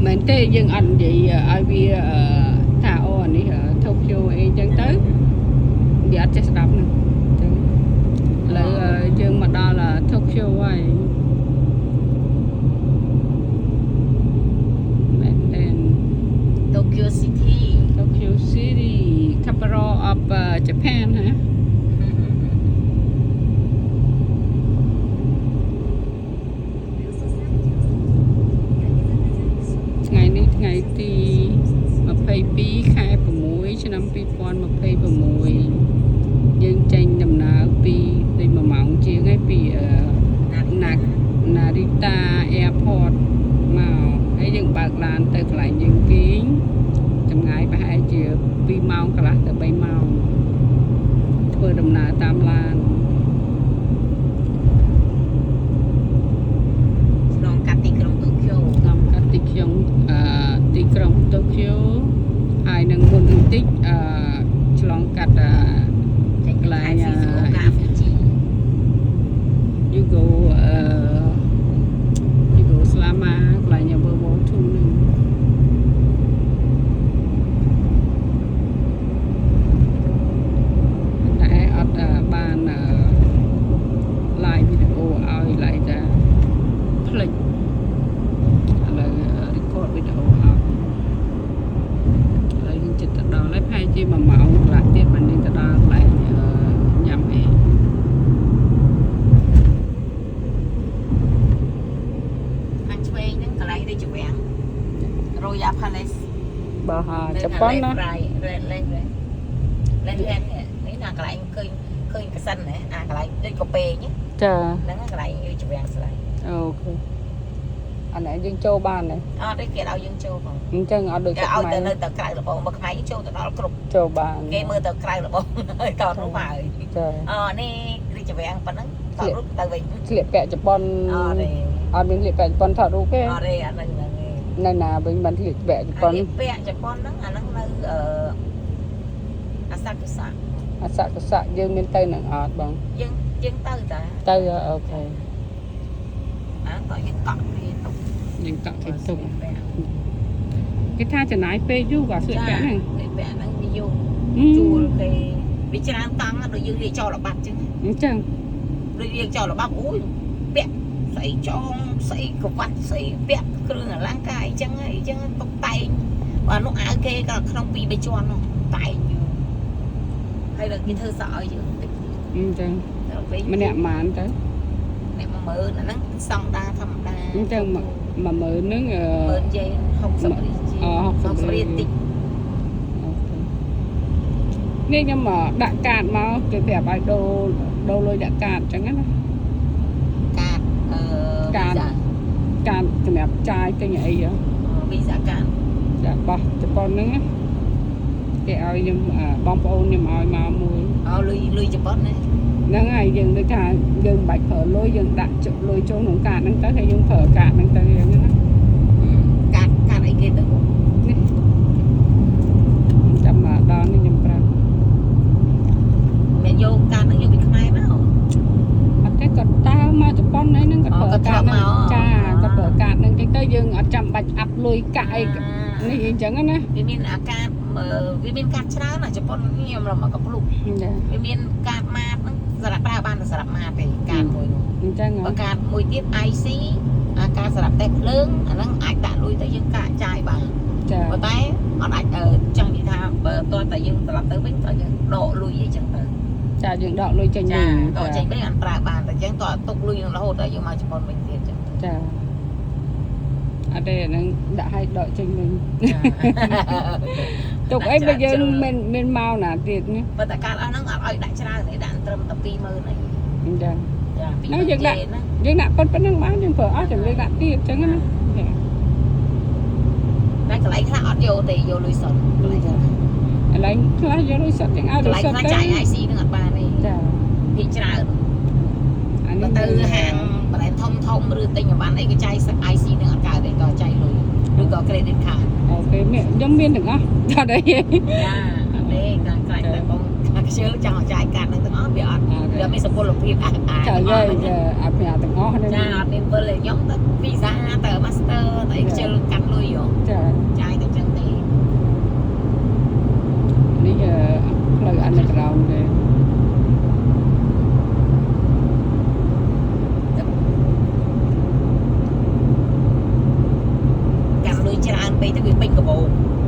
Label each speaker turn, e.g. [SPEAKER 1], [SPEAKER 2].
[SPEAKER 1] មែនទេយើងអត់និយាយឲ្យវាថាអូអានេះ Tokyo អីចឹងទៅវាអត់ចេះស្ដាប់ហ្នឹងចឹងឥឡូវយើងមកដល់ Tokyo ហើយមែនទេ
[SPEAKER 2] Tokyo City.
[SPEAKER 1] Tokyo City, capital of Japan ហ៎ ថ្ងៃនេះថ្ងៃទី22ខែ6ឆ្នាំ2026យើងចេញដំណើរពីដូច1ម៉ោងជាងហើយពីអឺណា Narita Airport មកហើយយើងបើកឡានទៅកន្លែងយើងគេងចម្ងាយប្រហែលជា2ម៉ោងកន្លះទៅ3ម៉ោងធ្វើដំណើរតាមឡាន
[SPEAKER 2] ឆ្លងកាត់ទីក្រុង Tokyo.
[SPEAKER 1] តាមកាត់ទីក្រុងអឺទីក្រុងតូក្យូហើយនឹងមុនបន្តិចអឺឆ្លងកាត់អឺ
[SPEAKER 2] ចេញពីខេត្តស៊ីស៊ូអូកា Fuji.
[SPEAKER 1] You go អឺ you go ស្លាម៉ាកន្លែង World War II នឹងតែអត់បានអឺ live វីដេអូឲ្យឡើយតាភ្លេចឥឡូវ record វីដេអូឲ្យឥឡូវយើងចិត្តទៅដល់ហើយប្រហែលជា1ម៉ោងកន្លះទៀតបានយើងទៅដល់កន្លែងអឺញ៉ាំអី
[SPEAKER 2] ខាងឆ្វេងហ្នឹងកន្លែងរាជវាំង Royal Palace.
[SPEAKER 1] បើហាជប៉ុនណា
[SPEAKER 2] Red Lane Red Lane នេះណាកន្លែងឃើញឃើញកសិនណាអាកន្លែងដូចកាពេង
[SPEAKER 1] ចា
[SPEAKER 2] ហ្នឹងកន្លែងរាជវាំងស្រី
[SPEAKER 1] OK អានេះយើងចូលបានទេ
[SPEAKER 2] អត់ទេគេឲ្យយើងចូលផង
[SPEAKER 1] អញ្ចឹងអត់ដូច
[SPEAKER 2] គេឲ្យ
[SPEAKER 1] ខ្មែរ
[SPEAKER 2] ទៅនៅទៅក្រៅរបងបើខ្មែរចូលទៅដល់គ្រប់
[SPEAKER 1] ចូលបាន
[SPEAKER 2] គេមើលទៅក្រៅរបងហើយតរូបហើយ
[SPEAKER 1] ចា
[SPEAKER 2] អូនេះរាជវាំងប៉ុណ្ណឹងតរូបទៅវិញ
[SPEAKER 1] ស្លៀកពាក់ជប៉ុន
[SPEAKER 2] អត់ទេ
[SPEAKER 1] អត់មានស្លៀកពាក់ជប៉ុនថតរូបទេ
[SPEAKER 2] អត់ទេអាហ្នឹងហ្នឹងឯង
[SPEAKER 1] នៅណាវិញបានស្លៀកពាក់ជប៉ុន
[SPEAKER 2] អានេះពាក់ជប៉ុនហ្នឹងអាហ្នឹងនៅអឺអាសាគុសា
[SPEAKER 1] អសកសៈយើងមានទៅនឹងអត់បង
[SPEAKER 2] យើងយើងទៅតា
[SPEAKER 1] ទៅ OK
[SPEAKER 2] អាក៏យើងកក់គេទុក
[SPEAKER 1] យើងកក់គេទុកគេថាចំណាយពេលយូរក៏ស្លៀកពាក់ហ្នឹង
[SPEAKER 2] គេពាក់ហ្នឹងវាយូរជួលគេវាច្រើនតង់ដូចយើងរៀបចោលល្បាប់ចឹង
[SPEAKER 1] អញ្ចឹង
[SPEAKER 2] ដូចរៀបចោលល្បាប់អូយពាក់ស្អីចងស្អីក្រវ៉ាត់ស្អីពាក់គ្រឿងអលង្ការអីចឹងអីចឹងតុកតែងបើនោះអាវគេក៏ក្នុង2 3ជាន់នោះតែងយូរហើយដល់គេធ្វើសក់ឲ្យយើងតិច
[SPEAKER 1] អញ្ចឹង
[SPEAKER 2] ដល់វិញ
[SPEAKER 1] ម្នាក់ម៉ានទៅ
[SPEAKER 2] អ្នក10000អាហ្នឹងសង់ដាធម្មតា
[SPEAKER 1] អញ្ចឹង10000ហ្នឹងអឺ
[SPEAKER 2] 10000យេន60រៀលជា
[SPEAKER 1] អ60
[SPEAKER 2] 60រៀលតិច
[SPEAKER 1] OK នេះខ្ញុំដាក់កាតមកគេប្រាប់ឲ្យដូរដូរលុយដាក់កាតអញ្ចឹងណា
[SPEAKER 2] កាតអឺ
[SPEAKER 1] កាត កាតសម្រាប់ចាយទិញអីហ៎
[SPEAKER 2] វីសាកាត
[SPEAKER 1] ចាបោះជប៉ុនហ្នឹងណាគេឲ្យខ្ញុំបងប្អូនខ្ញុំឲ្យមកមួយ
[SPEAKER 2] អោលុយលុយជប៉ុនណា
[SPEAKER 1] ហ្នឹងហើយយើងដូចថាយើងមិនបាច់ប្រើលុយយើងដាក់ចុះលុយចូលក្នុងកាតហ្នឹងទៅហើយយើងប្រើកាតហ្នឹងទៅអញ្ចឹងណា
[SPEAKER 2] កាតកាតអីគេទៅ
[SPEAKER 1] នេះចាំមកដល់នេះខ្ញុំប្រាប់
[SPEAKER 2] មិនយកកាតហ្នឹងយកពីខ្មែរមក
[SPEAKER 1] អត់ទេគាត់តើមកជប៉ុនអីហ្នឹងគាត់ប្រើកាតហ្នឹងចាគាត់ប្រើកាតហ្នឹងអញ្ចឹងទៅយើងអត់ចាំបាច់អាប់លុយកាក់អីនេះអញ្ចឹងណា
[SPEAKER 2] វាមានអាកាតវាមានកាតច្រើនណាជប៉ុនខ្ញុំរំមកកប្លុក
[SPEAKER 1] ចា
[SPEAKER 2] វាមានកាតម៉ាតហ្នឹងសម្រាប់ប្រើបានតែសម្រាប់ម៉ាតទេកាតមួយនោះ
[SPEAKER 1] អញ្ចឹងហ៎
[SPEAKER 2] បើកាតមួយទៀត IC អាកាតសម្រាប់តេស្តភ្លើងអាហ្នឹងអាចដាក់លុយទៅយើងកាក់ចាយបាន
[SPEAKER 1] ចា
[SPEAKER 2] ប៉ុន្តែអត់អាចចង់និយាយថាបើតើតែយើងត្រឡប់ទៅវិញតើយើងដកលុយអីចឹងទៅ
[SPEAKER 1] ចាយើងដកលុយចេញ
[SPEAKER 2] ចា
[SPEAKER 1] វិញ
[SPEAKER 2] ដកចេញវិញអត់ប្រើបានតែចឹងតើទុកលុយនឹងរហូតដល់យើងមកជប៉ុនវិញទៀតចឹងទៅ
[SPEAKER 1] ចាអត់ទេអាហ្នឹងដាក់ឲ្យដកចេញវិញ
[SPEAKER 2] ចា
[SPEAKER 1] ទុកអីបើយើងមានមានមកណាទៀតណា
[SPEAKER 2] ប៉ុន្តែកាលអស់ហ្នឹងអត់ឲ្យដាក់ច្រើនទេដាក់ត្រឹមតែ20000អី
[SPEAKER 1] អញ្ចឹង
[SPEAKER 2] ចា
[SPEAKER 1] ហ្នឹងយើងដាក់
[SPEAKER 2] 20000ណា
[SPEAKER 1] យើងដាក់ប៉ុណ្្នឹងបានយើងប្រើអស់ចាំយើងដាក់ទៀតអញ្ចឹងណាចា
[SPEAKER 2] តែកន្លែងខ្លះអត់យកទេយកលុយសុទ្ធកន្លែងខ្លះ
[SPEAKER 1] ឥឡូវខ្លះយកលុយសុទ្ធទាំងឲ្យក លុ
[SPEAKER 2] ន្លែង
[SPEAKER 1] យសុទ្ធទៅ
[SPEAKER 2] ខ្លះចាយ IC ហ្នឹងអត់បានទេ
[SPEAKER 1] ចា
[SPEAKER 2] ភាគច្រើន
[SPEAKER 1] អានេះ
[SPEAKER 2] បើទៅហាងប្រហែលធំធំឬទិញអីវ៉ាន់អីក៏ចាយ IC ហ្នឹងអត់កើតទេក៏ចាយលុយឬក៏ credit card.
[SPEAKER 1] OK មានខ្ញុំមានទាំងអស់ អត់អី
[SPEAKER 2] ចាអត់ទេកាខ្លាចតែបងខ្ជិលចង់ឲ្យចាយកាតហ្នឹងទាំងអស់វាអត់វាមានសុពលភាពអាចអាច
[SPEAKER 1] ចាយាយចាអត់មានទាំងអស់នេះ
[SPEAKER 2] ចាអត់មានវិលទេខ្ញុំទៅ Visa ទៅ Master ទៅអីខ្ជិលកាន់លុយហ៎
[SPEAKER 1] នៅ underground ទេ
[SPEAKER 2] កាន់លុយច្រើនពេកទៅវាពេញកាបូប។